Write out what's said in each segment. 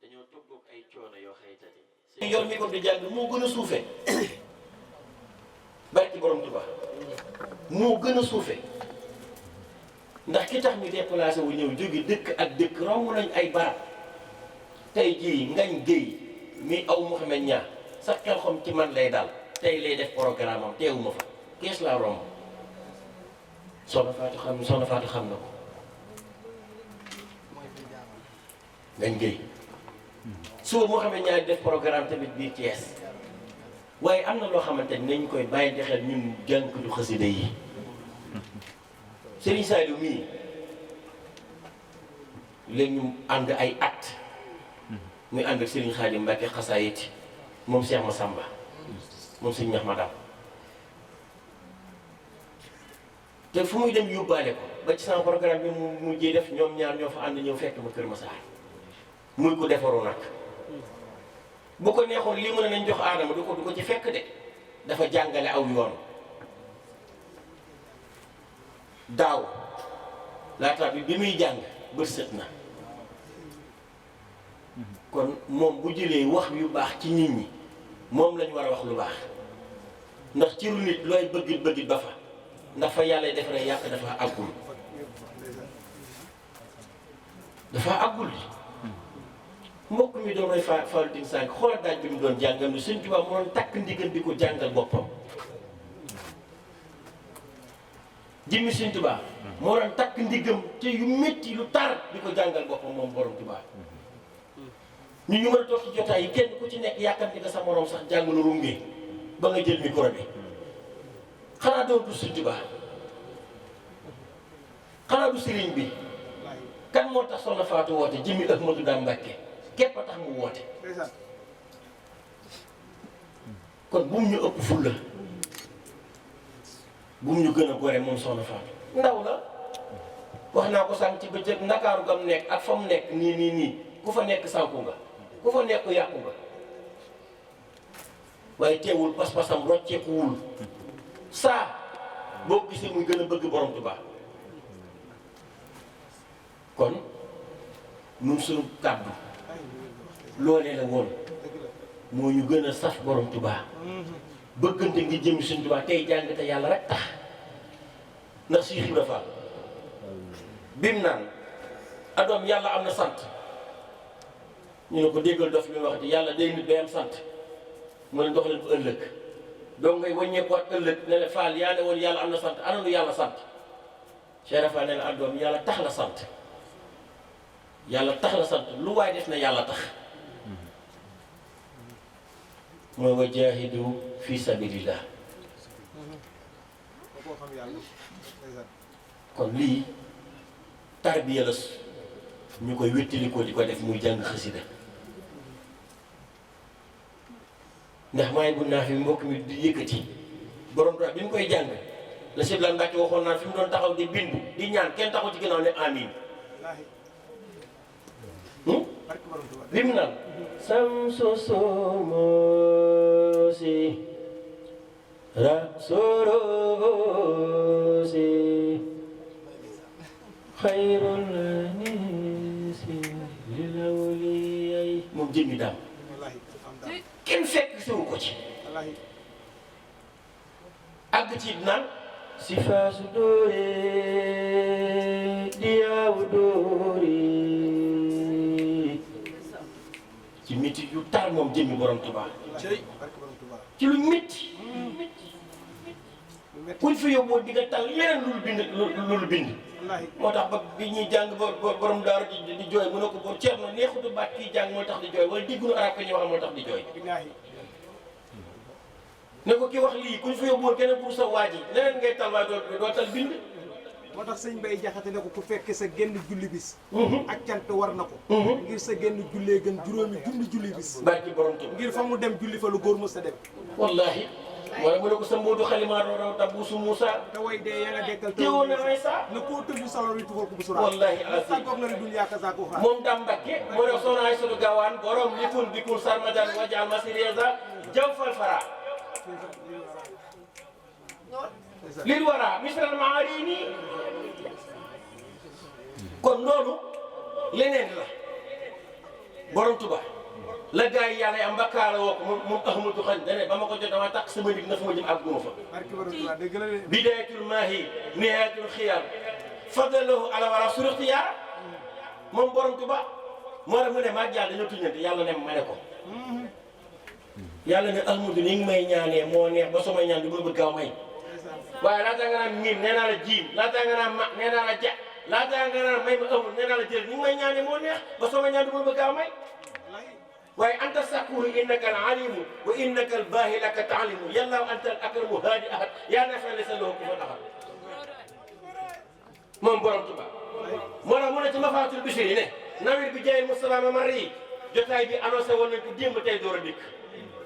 dañoo toggoog ay coono yoo xayta ni yor mi ko di jàng moo gën a suufe barki borom Tuubaa moo gën a suufe ndax ki tax ñu déplacé wu ñëw jóge dëkk ak dëkk romb nañ ay barab tey jii ngañ géey mi aw Mouhamed Niang sax xel xom ci man lay dal tey lay def programme am teewuma fa kees laa romb soxna Fatou xam na ko ngañ géey suba Mouhamed Niang def programme tamit biir Thiès waaye am na loo xamante ni nañ koy bàyyi di xel ñun jànkatu xasida yi Serigne Saliou mii léegi ñu ànd ay at muy ànd ak Serigne Khadim Mbacke xasaayit moom Cheikh Massamba moom Serigne ñax ma daal te fu muy dem yóbbaale ko ba ci sama programme bi mu mujjee def ñoom ñaar ñoo fa ànd ñëw fekk ma Kër Massar muy ko defaru nag bu ko neexoon lii mën nañ jox aadama du ko ci fekk de dafa jàngale aw yoon daaw laata bi muy jàng bët sët na kon moom bu jëlee wax yu baax ci nit ñi moom lañu war a wax lu baax ndax ci ru nit looy bëggit ba fa ndax fa yàlla defaree yàq dafa àggul mbokk mi doon roy Fallou Tine Sànq xoolal daaj bi mu doon jàngal ni Sëñ Tuubaa mu doon takk ndigal di ko jàngal boppam jëmmi Sëñ Tuubaa moo doon takk ndigam te yu métti lu tar di ko jàngal boppam moom borom Tuubaa ñu mën a toog ci jotaay yi kenn ku ci nekk yàkkamti nga sa morom sax jàng lu runge ba nga jël micro bi xanaa doon du Sëñ Tuubaa xanaa du sëriñ bi kan moo tax Soxna Fatou woote jëmmi Ahmadou Dame Mbacké képp a tax mu woote kon bu mu ñu ëpp fulla bu mu ñu gën a gore moom Soxna Fatou ndaw la wax naa ko sànq ci bëccëg ndakaaru gam nekk ak fa mu nekk nii ku fa nekk sànku nga ku fa nekk yàqu nga waaye teewul pas-pasam rocceekuwul saa boo gisee muy gën a bëgg borom Tuubaa kon ñun suñu kàddu loolee la woon moo ñu gën a saf borom Tuubaa bëggante ngi jëm suñu Tuubaa tey jàng te yàlla rek tax ndax si Ibra Fall bim naan adoom yàlla am na sant ñu ne ko déggal dof li wax di yàlla day nit day am sant mu ne dox leen ko ëllëg donc ngay wàññeekuwaat ëllëg ne la Fall yaa ne woon yàlla am na sant ana lu yàlla sant Cheikh Fall ne la adoom yàlla tax la sant yàlla tax la sant lu waay def na yàlla tax mooy wa jaahidu fi sabilillah kon lii tarbiya la ñu koy wéttali ko di ko def muy jàng xasida ndax maay bu naa fi mbokk mi di yëkkati borom bi ñu koy jàng la Sëñ Balla Mbàkke waxoon naa fi mu doon taxaw di bind di ñaan kenn taxaw ci ginnaaw ne amiin lim naan samsu sumusi rasulusi xayrul nisi lilawliyay moom jëmmi daam kenn fekk siwu ko ci àgg ci naan si faasu dóore diyaawu dóore ci métti yu tar moom jëmmi borom Tuubaa ci lu métti kuñ fi yóbboo di nga tal leneen lu bind moo tax ba bi ñuy jàng ba borom daaru di jooy mu ne ko boo Ceerno neexutu baat kii jàng moo tax di jooy wala diggunu arab ko ñuy wax moo tax di jooy ne ko ki wax lii kuñ fi yóbboo keneen pour sa waa ji leneen ngay tal waaye doo tal bind moo tax sëñ Bay Jaxate ne ko ku fekke sa genn julli bis ak cant war na ko ngir sa genn jullee gën juróomi julli bis barki borom Tuubaa ngir fa mu dem julli fa lu góor mës a dem wallahi wala mu ne ko sa mboodu xalimaa raw tabusu Moussa te way dee ya nga dekkal teewoon na Aysa na koo tëju salon yi tuxal ko bu sura wallahi sagoog na ri dunya ka saako xaar moom Dame Mbacké moo ne soxna Aysatu Gaawaan borom likun bikun sarmadan wajaal masireza jaw fal fara lil wara misral maarini kon loolu leneen la borom Tuba la gars yi yàlla am mbakkaala woo ko moom Ahmadou Xañ dane ba ma ko jot dama takk sama ndig na fa ma jëm ak guma fa barke borom Tuubaa dëgg la de bidayatul maahi nihayatul xiyaam fadalahu ala wala surixti yaara moom borom Tuba moo tax mu ne maag yàlla dañoo tuñante yàlla ne ma ne ko yàlla ne Ahmadou ni ngi may ñaanee moo neex ba sama ñaan du ma bëgg gaaw may waaye laataa nga naan miim nee naa la jiim laataa nga naan ma nee naa la ja laataa nga naan may ma amul nee naa la jël ni ngi may ñaanee moo neex ba sama ñaan du ma bëgg gaaw may waaye anta sakuru innaka al alimu wa innaka al baahi laka taalimu yàlla anta al akramu haadi ahad yaa nafa laysa lahu kufuwan ahad moom borom Tuba moo tax mu ne ci mafaatul bishri ne nawet bi jaay Mustafa ma mari jotaay bi annoncé woon nañ ko démb tey door a dikk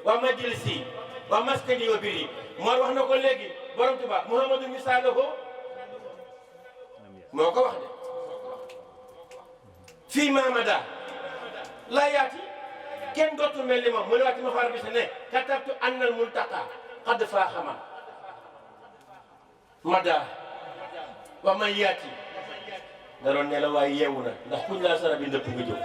waa majlis yi waa maskani wa biri moo wax na ko léegi borom Tuba Muhammadu misaaluhu moo ko wax de fii Mamada laa yaati kenn dootul mel ni moom mu ne waat ci ma faar bi ne katabtu annal muntaqa qad faa xaman mada wa man yaati da doon ne la waaye yeewu na ndax kuñ laa sara bi ndëpp nga jóg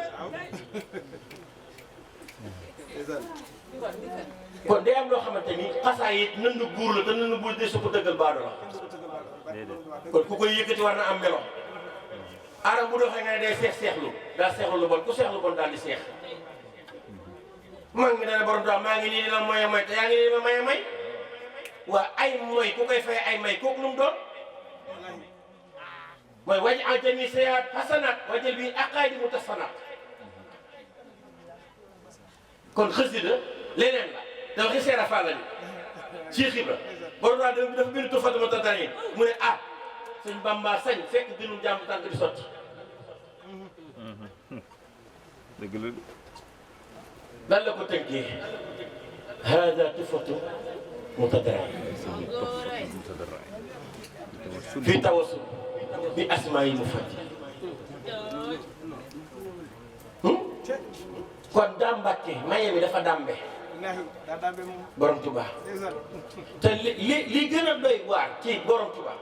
kon day am loo xamante ni xasaa yi nënd buur la te nënd buur de su ko dëggal baado la kon ku koy yëkkati war na am melo aram bu doxee nga ne day seexlu daa seexlu lu bon ku seexlu bon daal di seex maa ngi ne borom Tuubaa maa ngi nii dina moye may te yaa ngi nii ma maye may waa ay moy ku koy fay ay may kooku lu mu doon mooy waj al jami sayaat hasanat wajal bi aqaadi mutasfanat kon xasida leneen la dafa xi seera fa la ni Cheikh Ibra borom Tuubaa dafa bind tu Fatuma tatani mu ne ah sëñ Bamba sañ fekk dinu jàmm tànk di sotti dëgg la lan la ko tënkee hada tufatu mutadarrin fi tawassul bi asmaa yi mu fàtte kon daam Mbàkke maye bi dafa dambe daa dambe moom borom Tuubaa te li gën a doy waar ci borom Tuubaa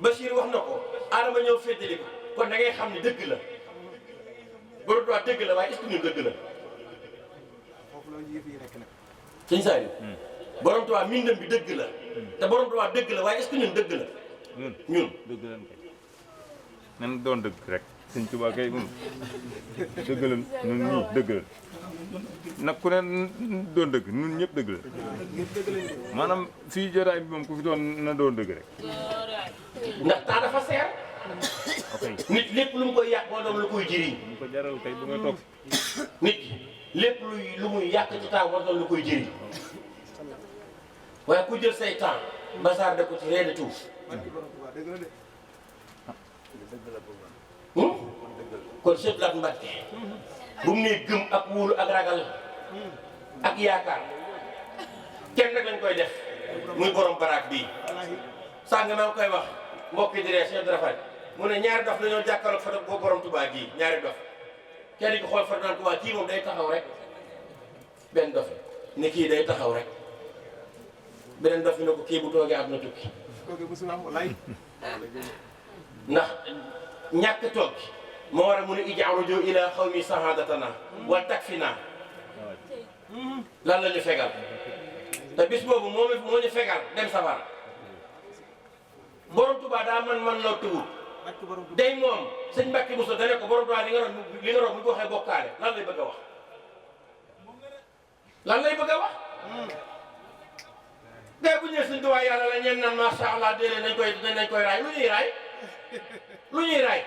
Bachir wax na ko Adama ñëw féddali ko kon da ngay xam ne dëgg la borom Tuubaa dëgg la waaye est-ce que ñun dëgg la foofu la yëf yi nekk nag sëñ Saliou borom Tuubaa mbindam bi dëgg la te borom Tuubaa dëgg la waaye est-ce que ñun dëgg la ñun dëgg lan kay nan doon dëgg rek sëñ Tuubaa kay moom dëgg lan ñun ñii dëgg lan nag ku ne doon dëgg ñun ñëpp dëgg la maanaam fii jotaay bi moom ku fi doon na doon dëgg rek ndax temps dafa seer ok nit lépp lu mu koy yàq moo doon lu koy jëriñ ñu ko jaral kay bu nga toog nit lépp lu muy yàq ci temps moo doon lu koy jëriñ waaye ku jël say temps basaar de ko ci rien de tout barke borom Tuubaa dëgg la de kon Cheikh Lat Mbacke bu mu nee gëm ak wóolu ak ragal ak yaakaar kenn rek lañ koy def muy borom baraak bii wallaahi sànq maa ngi koy wax mbokk yi di ree Cheikh Drafal mu ne ñaari dof dañoo jàkkaarloog fa boo borom Tuubaa gii ñaari dof kenn ki xool fa naan Tuubaa kii moom day taxaw rek benn dof ne kii day taxaw rek beneen dof ne ko kii bu toogee àdduna tukki kooku mosul am wallaahi ndax ñàkk toog gi moo war a mun a ijaaru joo ila xawmi sahadatana wal takfina lan la ñu fegal te bis boobu moo ñu fegal dem safara borom Tuubaa daa man loo tuwut barke borom Tuubaa day moom sëñ Mbàkke Buso dane ko borom Tuubaa li nga roon bu ñu ko waxee bokkaale lan lay bëgg a wax lan lay bëgg a wax day bu ñëwee sëñ Tuubaa yàlla la ñeen naan masha Allah déedéet nañ koy raay lu ñuy raay lu ñuy raay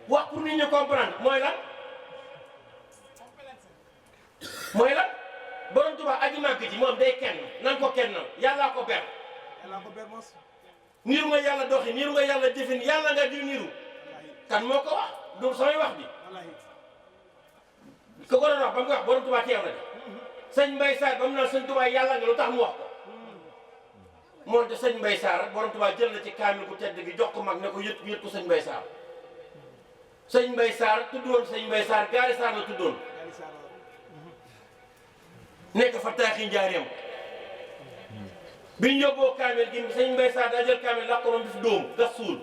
wax pour nit ñi comprendre mooy lan borom Tuubaa aji màgg ji moom day kenn nan ko kennal yàllaa ko ber yàlla ko ber mos niiru nga yàlla doxi niiru nga yàlla jëfin yàlla nga di niiru kan moo ko wax du samay wax bi wallaahi ko doon wax ba mu ko wax borom Tuubaa teew na de sëñ Mbay Saar ba mu naan sëñ Tuubaa yàlla nga lu tax mu wax ko moonte sëñ Mbay Saar borom Tuubaa jël na ci kaamil bu tedd gi jox ko mag ne ko yët ko sëñ Mbay Saar sëñ Mbay Saar tuddoon sëñ Mbay Saar gaari Saar la tuddoon yàlla saara nekk fa taaxi njaareem bi ñu yóbboo kaamil gi sëñ Mbay Saar daa jël kaamil làq ko moom def dóom gas suul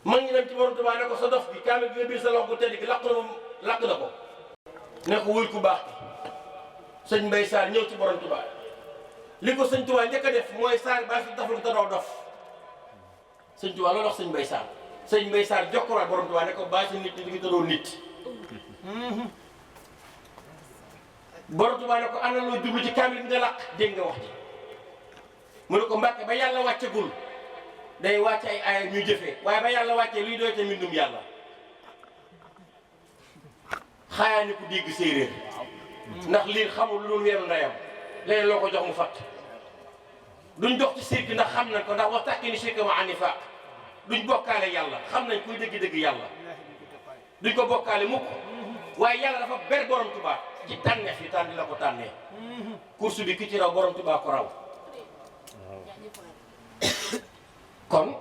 mag ñi dem ci borom Tuubaa ne ko sa dof bi kaamil bi nga biir sa loxo bu tedd gi lakk na ko ne ko wul ku baax bi sëñ Mbay Saar ñëw ci borom Tuubaa li ko sëñ Tuubaa njëkk a def mooy saar baa si dafal ko te doo dof sëñ Tuubaa loolu wax sëñ Mbay Saar sëñ Mbay Saar jokkoraat borom Tuubaa ne ko baa si nit ñi di te doo nit borom Tuubaa ne ko ana loo jublu ci kaamil bi nga lakk dégg nga wax ci mu ne ko Mbàkke ba yàlla wàccegul day wàcce ay aaya ñuy jëfee waaye ba yàlla wàccee luy doy te mbindum yàlla xayaa ni ku dégg séeréer ndax lii xamul lu weeru ndeyam léegi loo ko jox mu fatt duñ dox ci sirki ndax xam nañ ko ndax wax takki ni sirki ma anifaaq duñ bokkaale yàlla xam nañ kuy dëgg-dëgg yàlla duñ ko bokkaale mukk waaye yàlla dafa ber borom Tuubaa ci tànneef yi tànn la ko tànnee course bi ki ci raw borom Tuubaa ko raw kon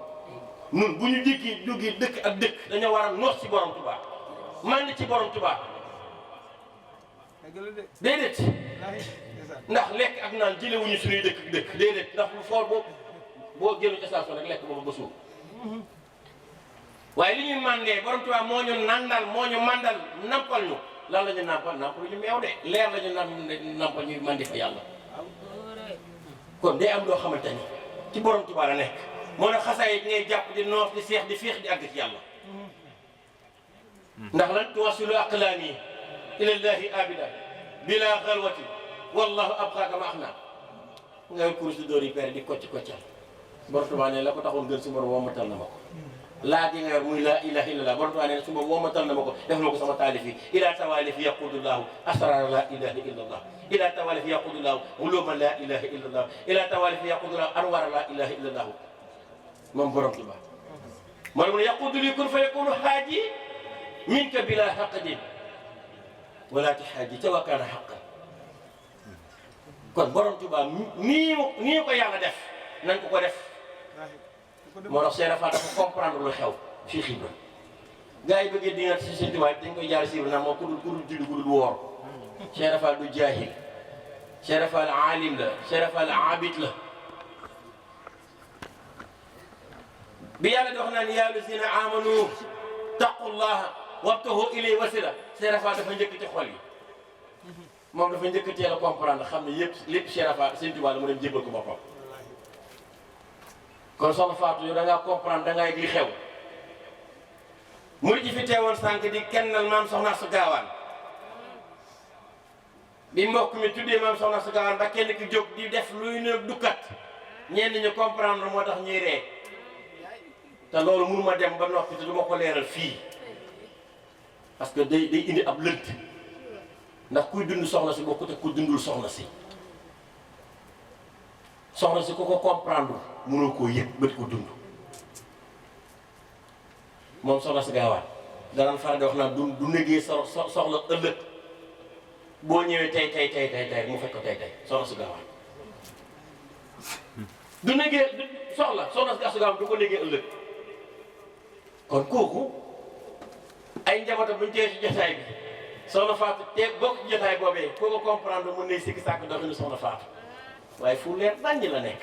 nun bu ñu jógee dëkk ak dëkk dañoo war a noos ci borom Tuubaa man ci borom Tuubaa déedéet ndax lekk ak naan jëlewuñu suñuy dëkk déedéet ndax lu foor boo génnu station rek lekk boobu ba suur waaye li ñuy mandee borom Tuubaa moo ñu nandal moo ñu mandal nampal ñu lan la ñu nampal ñu meew de leer la ñu nampal ñu mandi fa yàlla kon day am loo xamante ni ci borom Tuubaa la nekk moo ne xasaay yi ngay jàpp di noos di seex di féex di àgg ci yàlla ndax lan tuwasilu aqlaami ilallahi abida bila xalwati wallahu abqaaka ma axna ngay kurus di dóor yi pere di kocc koccal borom Tuubaa ne la ko taxoon gën si borom womatal na ma ko laa di nga yor muy laa ilaha illallah borom Tuubaa ne su borom womatal na ma ko def ma ko sama taalif yi ila tawalif yaqudullahu asrar la ilaha illallah ila tawalif yaqudullahu uluma la ilaha illallah ila tawalif yaqudullahu anwar la ilaha illallah moom borom Tuubaa moo mun yaqudu li kun fa yakunu haaji minka bila haqdin wala ti haaji te wakkaana haqqan kon borom Tuubaa nii ko yàlla def nañ ko def moo tax Cheikh Rafa dafa comprendre lu xew fii Xibra gars yi bëggee di nga si seen Tuubaa dañ koy jaar Xibra naan moo ku dul julli ku dul woor Cheikh Rafa du jaahil Cheikh Rafa aalim la Cheikh Rafa abid la bi yàlla di wax naan yaa lazina amanu taqullaha wabtahu ilayhi wasila Cheikh Rafa dafa njëkk ci xol yi moom dafa njëkk teel a comprendre xam ne yëpp lépp Cheikh Rafa seen Tuubaa la mu dem jébbal ko boppam kon soxna Fatou yow da ngaa comprendre da ngaa yëg li xew murid ji fi teewoon sànq di kennal maam soxna su gaawaan bi mbokk mi tuddee maam soxna su gaawaan ba kenn ki jóg di def luy ne dukkat ñenn ñu comprendre moo tax ñuy ree te loolu mënu ma dem ba noppi te du ma ko leeral fii parce que day indi ab lënt ndax kuy dund soxna si bokkut ak ku dundul soxna si soxna si ku ko comprendre mënoo koo yëg bët ko dund moom soxna si gaawaan danaan faral di wax naan du négee soxla ëllëg boo ñëwee tey mu fekk ko tey soxna si gaawaan du négee soxna si gaawaan du ko négee ëllëg kon kooku ay njabootam buñ tee ci jotaay bi soxna Fatou te bokk ci jotaay boobee koo ko comprendre mun nay sikki sàkk doxinu soxna Fatou waaye fu leer naññ la nekk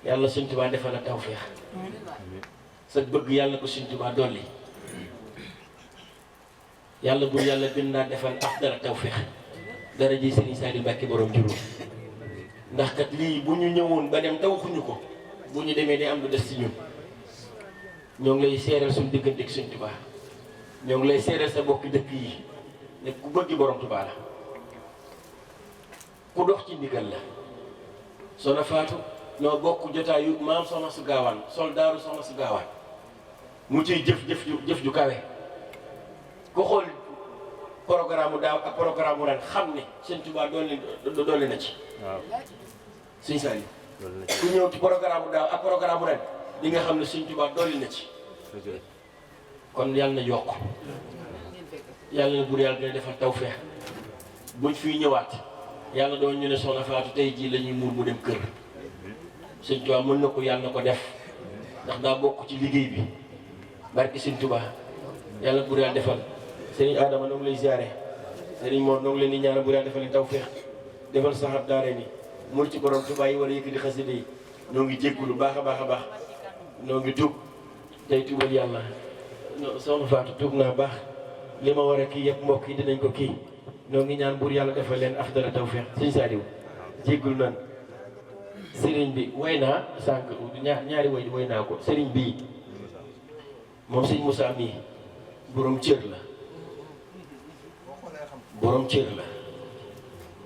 yàlla Sëñ Tuubaa defal la tawfeex sa bëgg yàlla ko Sëñ Tuubaa dolli yàlla bu yàlla gën naa defal afdal tawfeex dara ji Sëriñ Saliou Mbacke borom juróom ndax kat lii bu ñu ñëwoon ba dem te waxuñu ko bu ñu demee day am lu des ci ñun ñoo ngi lay seeral suñu diggante ak Sëñ Tuubaa ñoo ngi lay seeral sa bokki dëkk yi ne ku bëgg borom Tuubaa la ku dox ci ndigal la soxna Fatou ñoo bokk jotaayu maam soxna su gaawaan soldaaru soxna su gaawaan mu ciy jëf ju kawe ku xool programme mu daaw ak programme mu ren xam ne Sëñ Tuubaa dolli na ci waaw Sëñ Saliou ku ñëw ci programme mu daaw ak programme mu ren di nga xam ne Sëñ Tuubaa dolli na ci kon yàlla na yokk yàlla na buur yàlla dina defal tawfeex buñ fiy ñëwaat yàlla doon ñu ne soxna Fatou tey jii la ñuy muur mu dem kër Sëñ Tuubaa mën na ko yàlla na ko def ndax daa bokk ci liggéey bi barki Sëñ Tuubaa yàlla buur yàlla defal Sëriñ Adama noo ngi lay ziare Sëriñ Mor noo ngi leen di ñaanal buur yàlla defal leen tawfeex defal saxaat daare ni mur ci borom Tuubaa yi war a yëkkati xasida yi ñoo ngi jéggulu baax a baax noo ngi tuub day tuubal yàlla soxna Fatou tuub naa baax li ma war a kii yëpp mbokk yi dinañ ko kii ñoo ngi ñaan buur yàlla defal leen afdala tawfiq sëñ Saliou jéggul nan sëriñ bi way naa sànq ñaari way naa ko sëriñ bii moom sëñ Moussa mii borom cër la borom cër la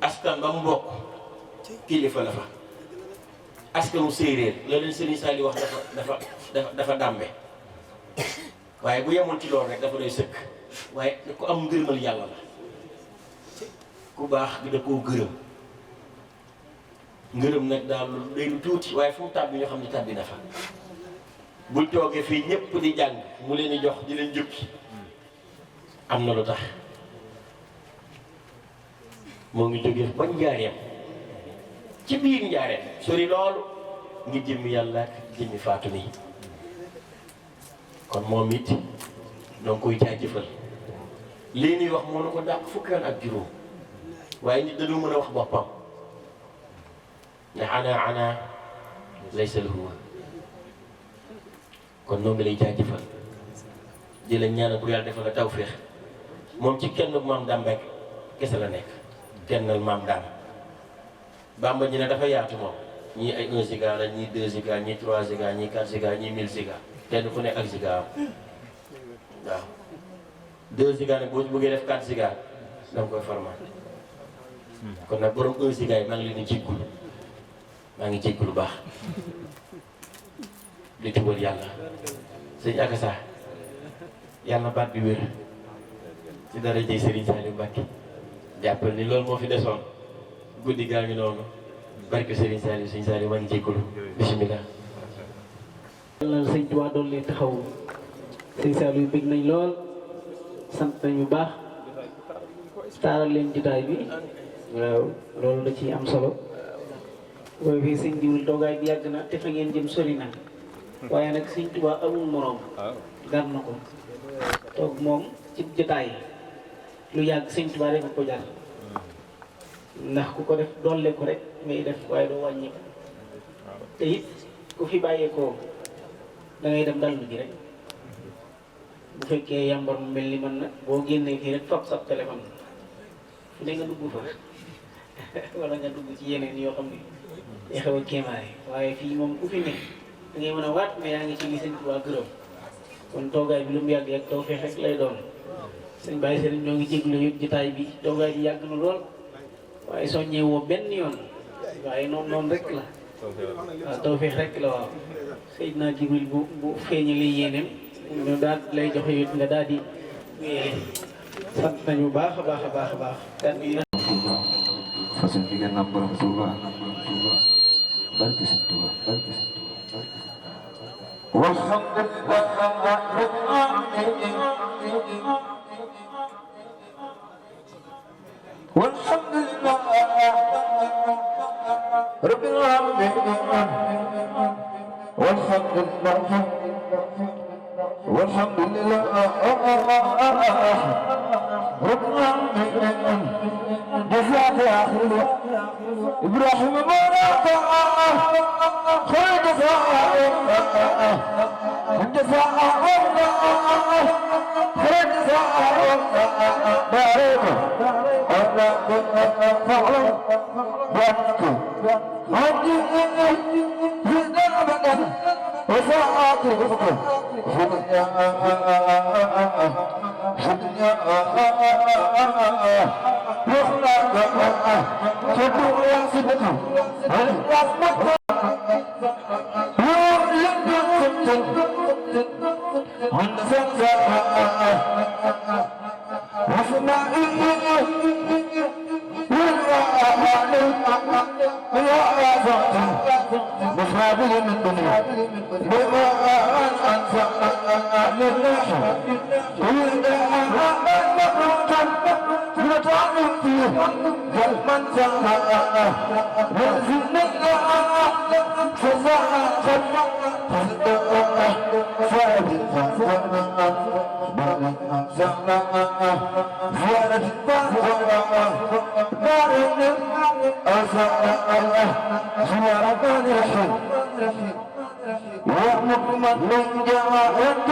askan ba mu bokk kilifa la fa askanu séeréer la leen sëriñ Saliou wax dafa dàmbe waaye bu yemoon ci loolu rek dafa doy sëkk waaye ku am ngërëmal yàlla la ku baax gi da koo gërëm ngërëm nag daal day lu tuuti waaye fu mu tàbbi ñoo xam ne tàbbi na fa buñ toogee fii ñëpp di jàng mu leen di jox di leen jukki am na lu tax moo ngi jógee ba njaareem ci biir njaareem sori loolu ngi jëmmi yàlla ak jëmmi faatu mi kon moom it noo ngi koy jaajëfal lii nuy wax moo na ko dàq fukki yoon ak juróom waaye nit dañoo mën a wax boppam ndax ana laysa lahu kon noo ngi lay jaajëfal di la ñaanal pour yàlla defal la tawféex moom ci kenn maam daam rek kese la nekk kennal maam daam bamba ji ne dafa yaatu moom ñii ay 1 giga la ñii 2 giga ñii 3 giga ñii 4 giga ñii 1000 giga kenn ku ne ak giga am waaw 2 giga nag boo ci bëggee def 4 giga da nga koy format kon nag borom 1 giga yi maa ngi leen di jéggulu maa ngi jéggulu baax di tubal yàlla sëñ Akassa yàlla baat bi wér ci dara jëy Serigne Saliou Mbacké jàppal ni loolu moo fi desoon guddi gaa ngi noonu barke Serigne Saliou sëñ Saliou maa ngi jéggulu bismillah yàlla sëñ Tuubaa doon leen taxaw sëñ Saliou bëgg nañ lool sant nañ bu baax taaral leen jotaay bi waaw loolu da ciy am solo booy fii sëñ diwul toogaay bi yàgg na te fa ngeen jëm sori na waaye nag sëñ Tuubaa amul moroom gar na ko toog moom ci jotaay lu yàgg sëñ Tuubaa rek ko jar ndax ku ko def dolle ko rek ngay def waaye doo wàññi ko te it ku fi bàyyeekoo da ngay dem dallu ji rek bu fekkee yàmbar mu mel ni man nag boo génnee fii rek fab sab téléphone fu ne nga dugg fa wala nga dugg ci yeneen yoo xam ne day xew a kéemaay waaye fii moom ku fi ne da ngay mën a waat mais yaa ngi ci li sëñ Tuubaa gërëm kon toogaay bi lu mu yàgg yàgg tawfeex rek lay doon sëñ Baye Serigne ñoo ngi jéglu yëpp jotaay bi toogaay bi yàgg na lool waaye soññee woo benn yoon waaye noonu rek la waaw tawfeex rek la waaw Seydina Jibril bu feeñalee yéeneem ñu daal lay joxe yit nga daal di wéyale sant nañu baax a baax a baax a baax façon bi ngeen am borom Touba barke sëñ Touba barke sëñ Touba walhamdulillah rabbil alamin walhamdulillah walhamdulillah rabbil alamin جزاك يا أخي إبراهيم بارك خير جزاء جزاء خير جزاء بارك فعلا بارك هدي زدنا أبدا وساعات رزقه هدنيا ومكمل من جاء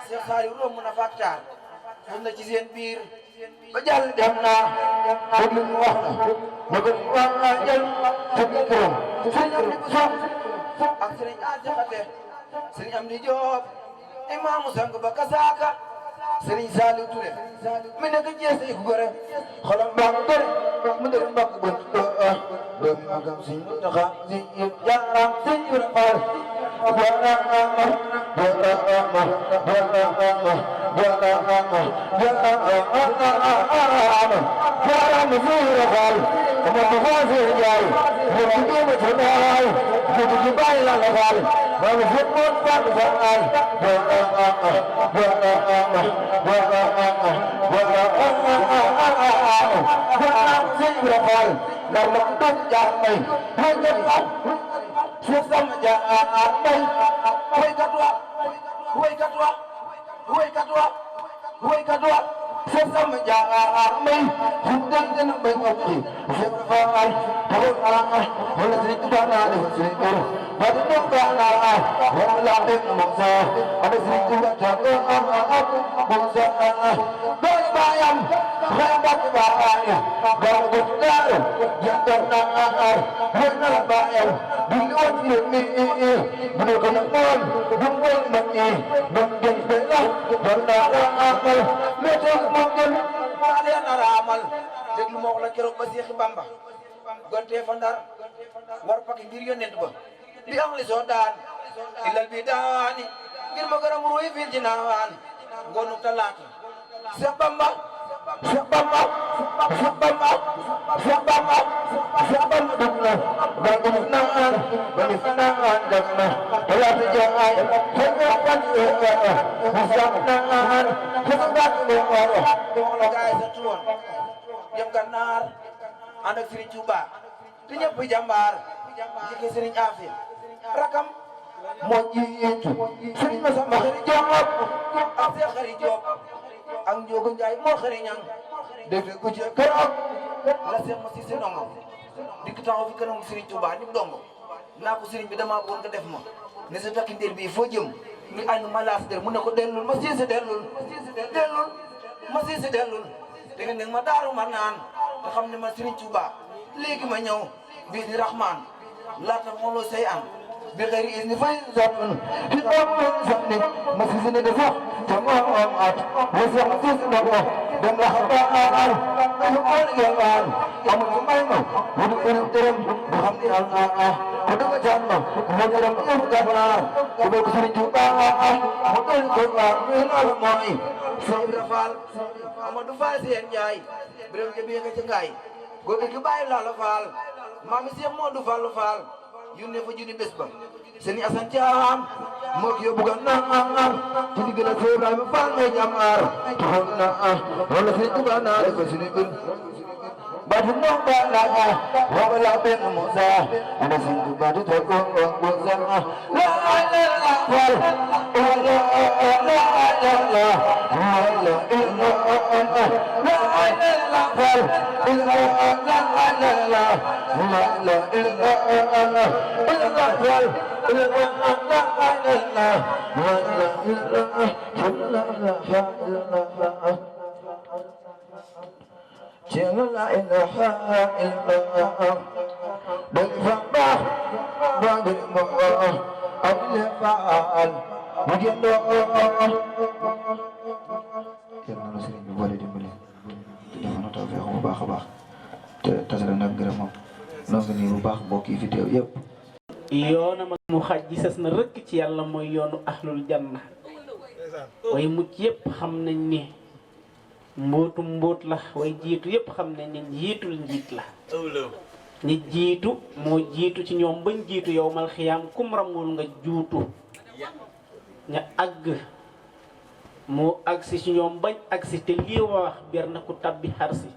Cheikh Saliou romb na factar fum na ci seen biir ba jàll dem naa déglu mu wax la ne ko wax naa jël tëgg këram sëriñ am di bu soog ak sëriñ a jaxate sëriñ am di Joob imaamu sang ba kasaaka sëriñ Saliou Touré mi nekk jees yi ku gore xolam baa nga gore mu dëgg mbokk bët doomi magam sëriñ Muntaxa sëriñ Yaaram sëriñ Ibra Faal Susam jangan bay, woi kadua, susam jangan bay, hutang jangan bay kopi, sebenarnya kalau orang boleh sedikit bana sedikit, pada bana orang lain mangsa, ada sedikit jangan mangsa, bayam, hebat bayam, kalau benar jangan benar bayam. Biluan ini bukan mon, bukan mati, bukan belah, bernara amal, macam mungkin kalian nara amal. Déglu ma wax la keroog ba Seex Bamba gonte fa Ndar war paki ngir yonent ba bi am li soo daan ilal bi daani ngir ma garam ruy fil jinaan ngonu talaata Seex Bamba Seex Bamba Seex Bamba Seex Bamba Seex Bamba dugna bagum naan bani fanaan dugna talaata jaay xeñapan Seex naan xeñapan la gaay sa tuwoon jëm Gànnaar ànd ak Serigne Touba te ñëpp jàmbaar jike Serigne Afia rakam moo jiitu Serigne Massamba Xari Joob ak Seex Xari Joob ak Njoogu Njaay moo xari ñang dégg ko ci keroog la Seex ma si seen ongo dikk taxaw fi kanam Serigne Touba ni mu dongo naa ko Serigne bi dama bëggoon nga def ma ne sa takki ndir bi foo jëm ni añ ma laas der mu ne ko dellul ma siise dellul ma siise dellul da nga ne ma daaru ma naan te xam ne ma Serigne Touba léegi ma ñëw bii di Rahman laata mooloo say am bi xëy is ni fay zotun ci doom sonni ma si sene de sax te moo am at wa sax ma sis na ko dem la xabaar amu on yalwaan amu ñu may ma mu du ërëm ërëm bu xam ni al ko dëgg jaan ma mu ërëm ërëm gabaar ku bëgg Serigne Touba mu doon ko waar mu loolu mooy Seex Ibra Faal Amadou Faal seen Njaay biram ja bi nga ci ngaay góor gi bàyyi la Faal maami Seex Moodu Fallu Faal yónnee fa junni bés ba Sëriñ Asan Caam moo ki yóbbu Gànnaar ci digg la Seex Ibrahima Faal may jàmbaar taxoon na wala Sëriñ Tuubaa naa def ko suñu bir batu nong ba la wa la ben Musa ana Sëriñ Tuubaa di to ko Musa la ilaha la ilaha illallah dan sabah bagi Allah al-fa'al mungkin doa yàlla na sëriñ bi boole dimbali te dafa na taw feex bu baax a baax te tasara nag gërëmam noo ngi nii bu baax mbokk yi fi teew yëpp yoonam ak mu xaj gi sës na rëkk ci yàlla mooy yoonu ahlul janna way mucc yëpp xam nañ ni mbootum mbóot la way jiitu yëpp xam nañ ni njiitul njiit la ñi jiitu moo jiitu ci ñoom bañ jiitu yow mal xiyaam kum ramul nga juutu ña àgg moo agsi ci ñoom bañ agsi te lii wax ber na ku tabbi xarsi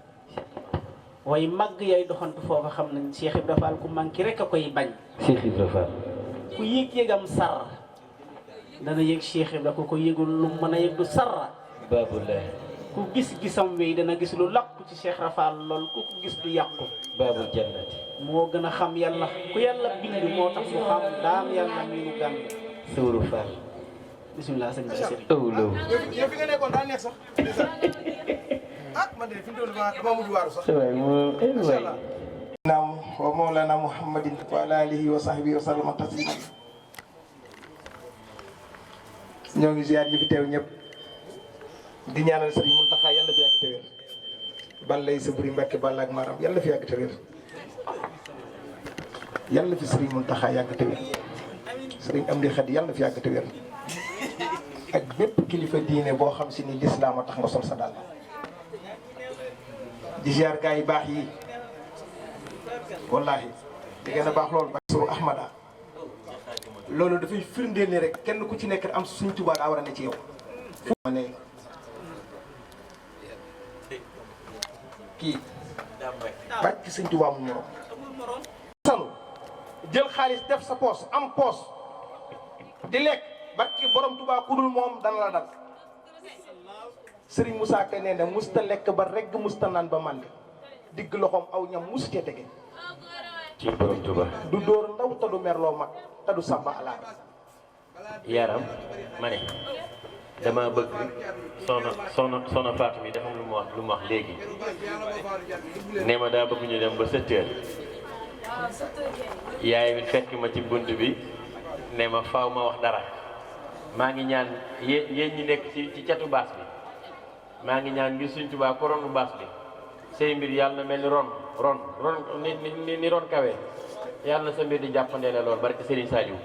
way màgg yay doxantu foofa xam nañ Cheikh Ibra Fall ku manqué rek a koy bañ Cheikh Ibra Fall ku yëg-yëgam sar dana yëg Cheikh Ibra ku ko yëgul lu mën a yëg du sarra Babullah ku gis-gisam wéy dana gis lu làqu ci Cheikh Ibra Fall lool ku ko gis du yàqu Babul Jannati moo gën a xam yàlla ku yàlla bind moo tax mu xam daam yàlla mi nu gànd Suuru Fall bisimilah sëñ Baye Serigne. yow fi nga nekkoon daa neex sax ah man de fi mu toll dama mujj waaru sax naam wa mawlana muhammadin wa ala alihi wa sahbihi wa sallama taslima ñoo ngi ziar ñi fi teew ñëpp di ñaanal Serigne Mountakha yàlla fi yàgg te wér Balla sa buri Mbàkke Balla ak Maram yàlla fi yàgg te wér yàlla fi Serigne Mountakha yàgg te wér Serigne Amdi Khady yàlla fi yàgg te wér ak bépp kilifa diine boo xam si ni lislaam a tax nga sol sa dàll di ziar gaa yi baax yi wallaahi di gën a baax loolu ba suru Ahmada loolu dafay firndeel ni rek kenn ku ci nekk am suñ Tuubaa daa war a ne ci yow fu ma ne kii bàcc ci Sëñ Tuubaa mu morom sanu jël xaalis def sa poos am poos di lekk barki borom Tuubaa ku dul moom dana la dal Serigne Moussa Ka nee na musta lekk ba regg musta naan ba màndi digg loxoom aw ñam musu cee tege ci borom Tuubaa du dóor ndaw te du merloo mag te du sàmba alaat yaram ma ne dama bëgg soxna Fatou mi dafa lu mu wax léegi ne ma daa bëgg ñu dem ba 7 heures yaay mi fekk ma ci bunt bi ne ma faaw ma wax dara maa ngi ñaan yéen ñi nekk ci catu baas bi maa ngi ñaan ngir Sëñ Tuubaa ko ronu baas bi say mbir yàlla na mel ni ron ni ron kawe yàlla na sa mbir di jàppandeele lool barke Serigne Saliou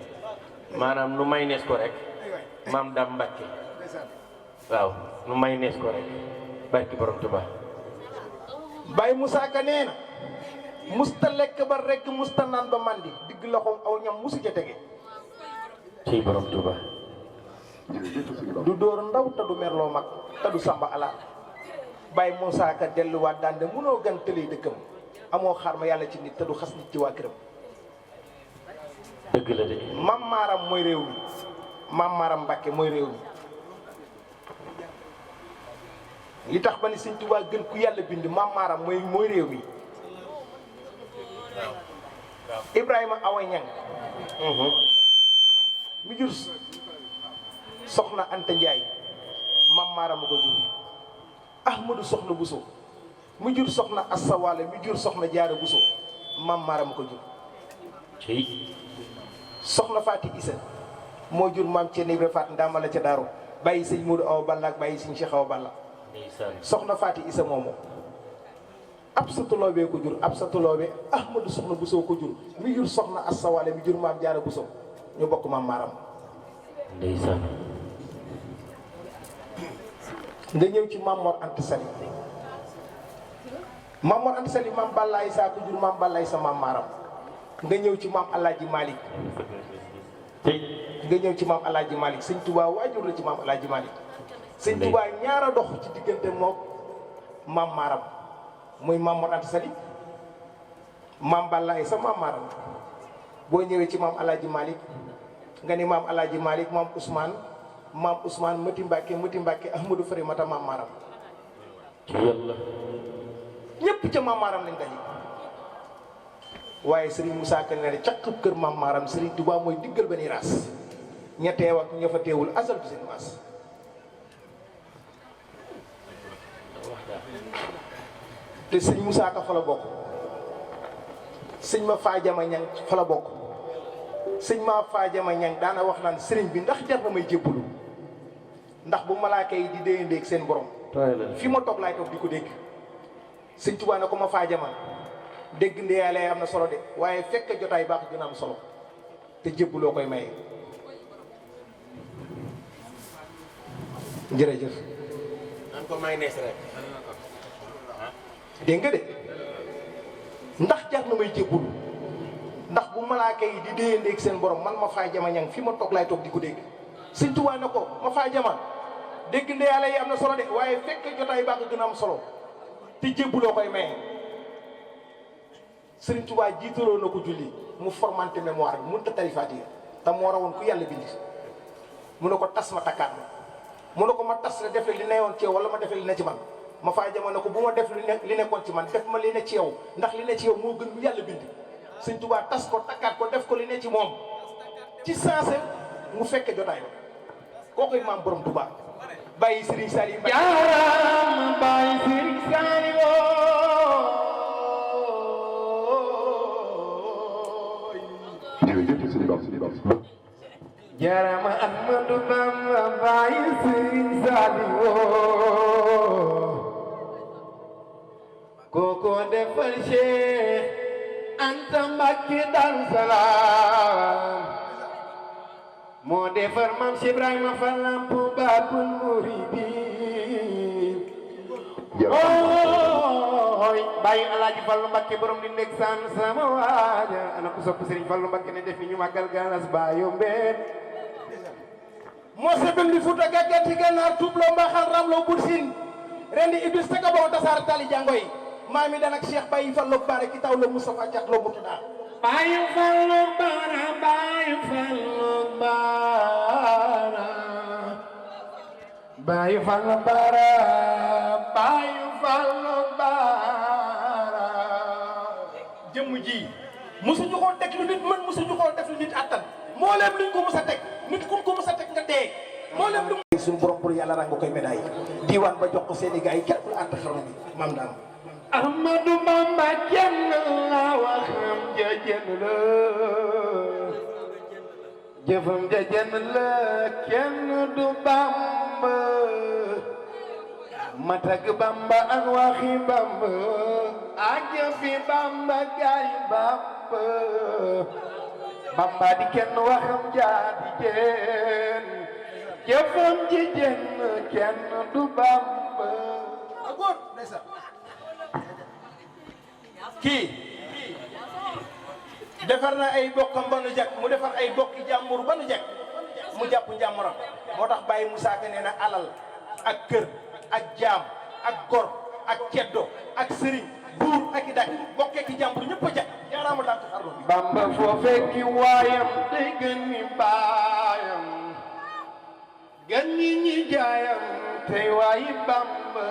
maanaam nu may nees ko rek maam Dame Mbacke waaw nu may nees ko rek barke borom Tuubaa Baye Moussa Ka nee na musta lekk ba rekk musta naan ba màndi digg loxoom aw ñam musu ca tege ci borom Tuubaa du dóor ndaw te du merloo mag te du sàmba alaat Baye Moussa Ka delluwaat daan de mënoo gan tëlee dëkkam amoo xaar ma yàlla ci nit te du xas nit ci waa këram dëgg la de Mam Maram mooy réew mi Mam Maram Mbàkke mooy réew mi li tax ba ni Sëñ Tuubaa gën ku yàlla bind Mam Maram mooy réew mi Ibrahima Awa Ñang mi jur soxna Anta Njaay Mam Maram a ko jur Ahmadu soxna Buso mu jur soxna Assa Wale mi jur soxna Jaara Buso Mam Maram a ko jur soxna Faati Isa moo jur maam Ceerno Ibra Faat ndamala ca Daaru bàyyi sëñ Moodu Awa Balla ak bàyyi sëñ Cheikh Awa Balla soxna Faati Isa moomu ab sa tuloobee ko jur ab sa tuloobe Ahmadu soxna Buso ko jur mi jur soxna Assa Wale mi jur maam Jaara Buso ñu bokk Mam Maram ndeysaan nga ñëw ci Maam Mor Anta Sali Maam Mor Anta Sali maam Balla Isa ko jur maam Balla Isa Mam Maram nga ñëw ci maam Alaaji Malick nga ñëw ci maam Alaaji Malick Sëñ Tuubaa waajur la ci maam Alaaji Malick Sëñ Tuubaa ñaara dox ci diggante moom Mam Maram muy Maam Mor Anta Sali maam Balla Isa Mam Maram boo ñëwee ci maam Alaaji Malick nga ni maam Alaaji Malick maam Ousmane Mati Mbàkke Ahmadou Farimata Mam Maram yàlla ñépp ca Mam Maram lañ daje waaye Serigne Moussa Ka ne caq kër Mam Maram Serigne Touba mooy diggal ba ni raas ña teew ak ña fa teewul asal du seen maas te sëñ Moussa Ka fa la bokk sëñ ma faajama ñang fa la bokk sëñ ma faajama ñang daana wax naan sëriñ bi ndax jar na may jébbalu ndax bu malaaka yi di déyandeeg seen borom fi ma toog laay toog di ko dégg sëñ Touba ne ko ma faajama dégg ndeyaale am na solo de waaye fekk jotaay baax dina am solo te jébbaloo koy maye jërëjëf nan ko may nees rek dégg nga de ndax jar na may jébbalu ndax bu malaaka yi di déyandeeg seen borom man ma faa jama ñang fi ma toog laay toog di ko dégg Sëñ Tuubaa ne ko ma faa jama dégg ndeyaale yi am na solo de waaye fekk jotaay baax gën a am solo te jébbaloo koy maye Sëriñ Tuubaa jiitaloo na ko julli mu formanté mémoire bi mënut a tari Faatiha te moo rawoon ku yàlla bind mu ne ko tas ma takkaat ma mu ne ko ma tas la def li ne woon ci yow wala ma def li ne ci man ma faa jamono ko bu ma def li nekkoon ci man def ma li ne ci yow ndax li ne ci yow moo gën lu yàlla bind Sëñ Tuubaa tas ko takkaat ko def ko li ne ci moom ci sensé mu fekke jotaay ba kookoy maam borom Touba bàyyi Serigne Saliou Mbacké jaaram bàyyi Serigne Saliou jaaram Ahmadou Bamba bàyyi Serigne Saliou koko defal Cheikh Anta Mbacké Darou Salam moo defar Maam Cheikh Ibrahima Fall Lamp Babul Mouridine ooy bàyyi Alaaji Fallu Mbacké borom di nekk san sama waaja ana ko sopp Serigne Fallu Mbacké ne def ni ñu màggal ganas ba yombeen moo sebel li Fuuta gàggati gànnaar tuubloo mbaxal ramloo bursin rendi iblis taga boo tasaar tali jangoy maami dan ak Cheikh Baye Fallu bare ki taw la Moustapha Diak lo mutu daal Baye Fallu bara Baye Fallu bara Baye Fallu bara Baye Fallu bara jëmm ji musuñu ko teg lu nit mën musuñu ko def lu nit attan moo leen luñ ko mus a teg nit ku ko mus a teg nga dee moo leen lu suñu borom pour yàlla rango koy médaille diwaan ba jox ko seeni gars yi kenn ku àtt xarnu bi maam daam Ahmadou Bamba jenn la waxam ja jenn la jëfam ja jenn la kenn du Bamba matag Bamba ak waxi Bamba ak jëfi Bamba gaay Bamba Bamba di kenn waxam ja di jenn jëfam ji jenn kenn du Bamba góor ndeysaan kii defar na ay bokkam ba nu jag mu defar ay bokki jàmbur ba nu jag mu jàpp njàmburam moo tax Baye Moussa Ka nee na alal ak kër ak jaam ak gor ak ceddo ak sëriñ buur ak i dak bokkee ki jàmbur ñëpp a jag jaaraama daal ci xarnu bi Bamba foo fekki waayam day gën ni baayam gën ñi ñi jaayam tey waayi Bamba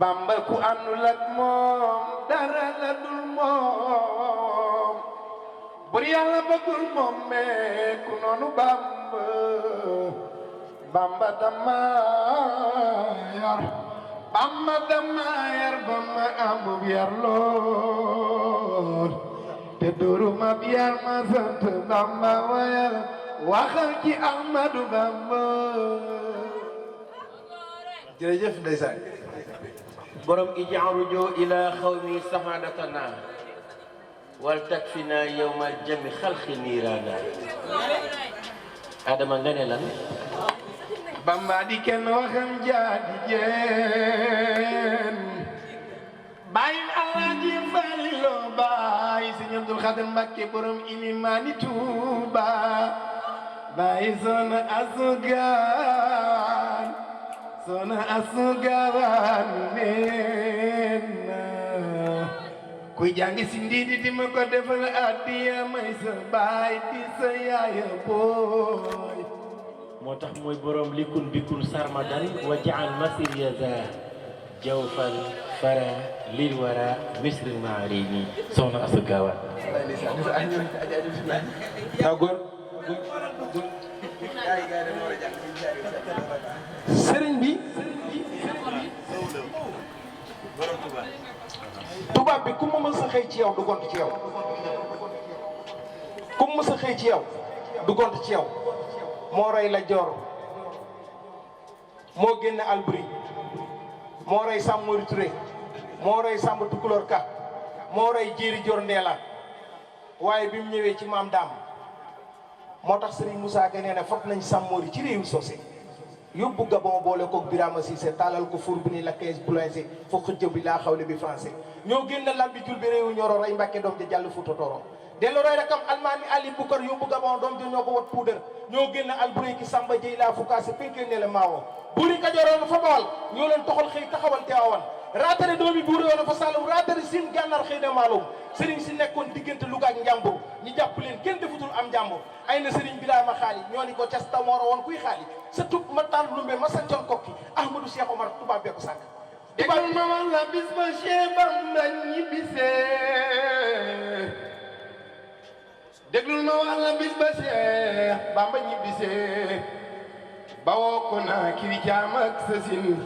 Bamba ku àndul ak moom dara la dul moom bur yàlla bëggul moom mee ku noonu Bamba Bamba dama yar Bamba dama yar Bamba amub yar lool te duruma bi yar ma sant Bamba wayal waxal ci Ahmadou Bamba jërëjëf ndeysaan borom ijaarujo ila xawmi sahadatana wal takfina yawma jami xalqi niirana adama nga ne lan Bamba di kenn waxam jaadi jeen bàyyi Alaaji Falilo bàyyi Sëñ Abdul Xaadir Mbakke borom ilimaani Tuuba bàyyi Soxna asugaan neena kuy jàngi si ndiidi di ma ko defal addiya may sa baay di sa yaaya booy moo tax mooy borom likun bikun sarmadan wa jaal masir yaza jawfal fara lil wara misri maarini soxna Asu Gaawa sëriñ bi tubaab bi ku mu mës a xëy ci yow du gont ci yow ku mu mës a xëy ci yow du gont ci yow moo rey la Joor moo génne Alburi moo rey Samori Touré moo rey Samba Tukulóor Ka moo rey Jéeri Joor Ndeela waaye bi mu ñëwee ci maam daam moo tax Serigne Moussa Ka nee na fot nañ Samori ci réewu Socé yóbbu Gabon boole koog Birama Cissé taalal ko four bi ni la 15 boulanger foo xëjjë bi laa xawle bi français ñoo génn lambi jul bi réewu ñoro rey Mbàkke doom ja jàll Fuuta Tooro dellu roy rakam almaami Ali Bukar yóbbu Gabon doom ja ñoo ko wat puudar ñoo génn Alboury ki Samba Jëy laa fukaase pinke ne la maawo buuri Kajooroon fa Bawal ñoo leen toxal xëy taxawal Tiwaawan raatale doomi buuri yoon fa Saalum raatale Siin Gànnaar xëy na Maalum sëriñ si nekkoon diggante Louga ak Njàmbur ñu jàpp leen kenn defutul am njàmbur ay na sëriñ Birama xaali ñoo ni ko cas tamooro woon kuy xaali sa tub ma tànn lumbe ma sancoon kokki Ahmadou Cheikh Omar tubaab bee ko sànq déggal ma wax la bis ba Cheikh Bamba ñibbisee déglul ma wax la bis ba Seex Bamba ñibbisee bawoo ko naa kiri caam ak sësin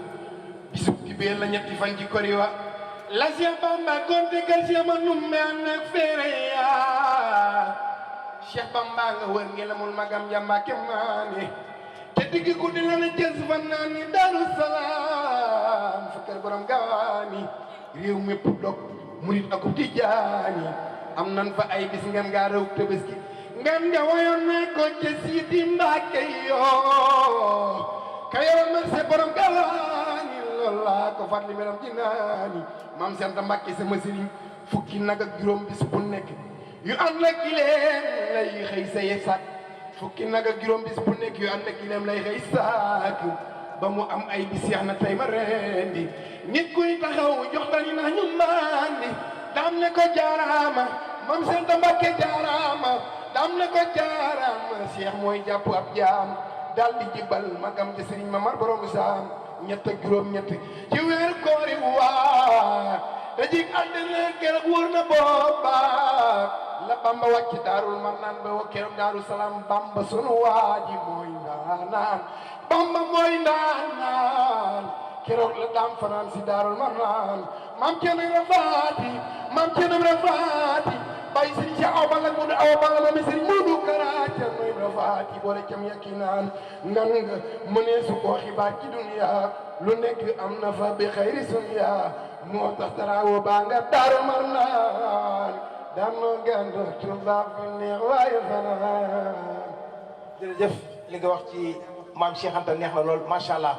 bisub dibéer la ñetti fan ci kori wa la Seex Bamba gonte kër Seex ma numme ànd ak féere yaa Seex Bamba nga wër ngi la mul magam jàmba kem naani te diggi guddi la na jës fan naa ni Daaru Salaam fa kër borom gawaani réew mépp dog murit ak tijaani am nan fa ay bis ngeen ngaa rew Tabaski ngeen nga wayoon naa ko ca Sidi Mbàkke yoo ka yoon man se borom gawaani loolu laa ko fàttali meram ci naani maam Senta Mbàkke sama sëriñ fukki nag ak juróom bis bu nekk yu ànd ak gileem lay xëy saye sàkk fukki nag ak juróom bis bu nekk yu ànd ak gileem lay xëy sàkk ba mu am ay bis yax na tey ma rendi nit kuy taxaw jox tani na ñu mandi dam ne ko jaaraama mam Senta Mbàkke jaaraama dam ne ko jaaraama Cheikh mooy jàpp ab jaam dal di jibal magam ci Sëriñ Mamar borom saam ñett ak juróom ñett ci weeru koori waa da jig àddina keroog wóor na booba la Bamba wàcc Daarul Marnaan ba wa keroog Daaru Salaam Bamba sunu waaji mooy ndaanaan Bamba mooy ndaanaan keroog la daam fanaan si Daarul Marnaan maam Cerno Rafaati maam Cerno Rafaati bay Sëriñ Cheikh Awa Balla mu Awa Balla ma mi Sëriñ Moodu Kara Cerno Rafaati boole cam yakinaan nan nga mënee su ko xibaar ci dunya lu nekk am na fa bi xayri sunya moo tax taraawo baa nga Daarul Marnaan daan noo gànd tubaab bi neex waaye fanaan jërëjëf li nga wax ci maam Cheikh Anta neex na lool macha allah